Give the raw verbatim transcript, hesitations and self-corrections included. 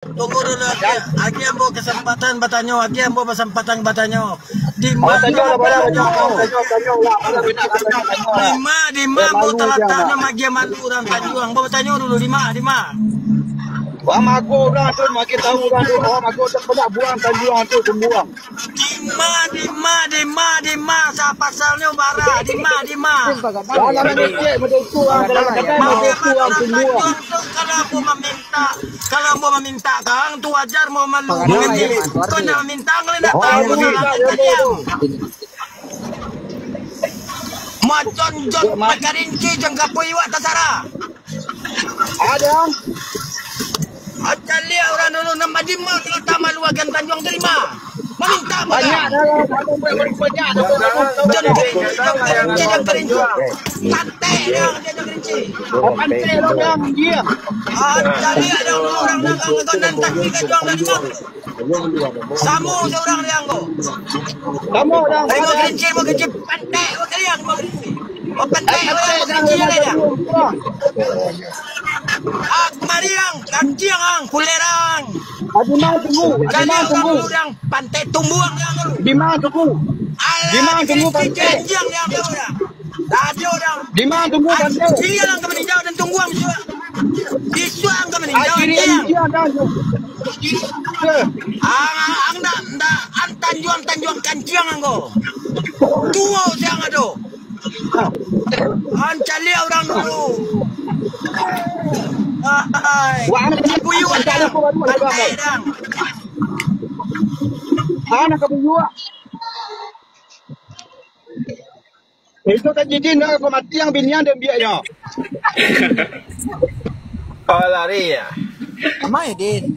Tunggu dulu, agi, agi ambo kesempatan batanyo, agi ambo kesempatan batanyo. Di ma, di ma, di ma ambo talataknyo magiah malu urang Tanjuang? Ambo batanyo dulu, di ma, di ma? Wah, mago urang tu, magi tahu urang tu. Oh, mago tak pernah buang Tanjuang tu, tumbuang. Di ma, di ma, di ma, di ma, sa pasalnyo bara, di ma, di ma? Kalau ambo mamintak, kalau ambo mamintak ka ang tu wajar, ambo malu. Kau nak mamintak, kalau nak tahu, macam Jon Pakarinci, Jon Kapuiwak, tasarah. Ada. Caliak urang dulu, nan badima kalau tak malu akan Tanjuang terima. Mamintak banyak dah. Banyak dah. Jon Kerinci, Jon Kerinci, Jon Kerinci. Pantai dia, Jon Kerinci. Pantai lo yang dia. Caliak dah urang nan kau nan tak kita juang dari mana? Samo saurang liang ko. Samo urang. Mo Kerinci, mo Kerinci, pantai, mo kalian, mo Kerinci. Mo pantai, mo Kerinci, liang. Ah, kamari ang, kancing ang, kulerang. Di ma tunggu? Di ma tunggu? Urang pantai tumbuang ang. Di ma tunggu? Di ma tunggu pantai? Janjiang liang urang. Tadi urang. Di ma tunggu pantai? Siang ka maninjau dan tunggu ang bisuak. Bisuak ang ka maninjau, anjiang. Ang, ang ndak, ndak, ang Tanjuang, Tanjuang kancing ang ko. Tuo siang ado. Ang caliak urang dulu. Ai. Kabuyuak dang. Pantai dang. Ang kabuyuak. Itu tajijin dah, kau mati ang binian dan biaknyo. Oh, lari ya? Amai, Din.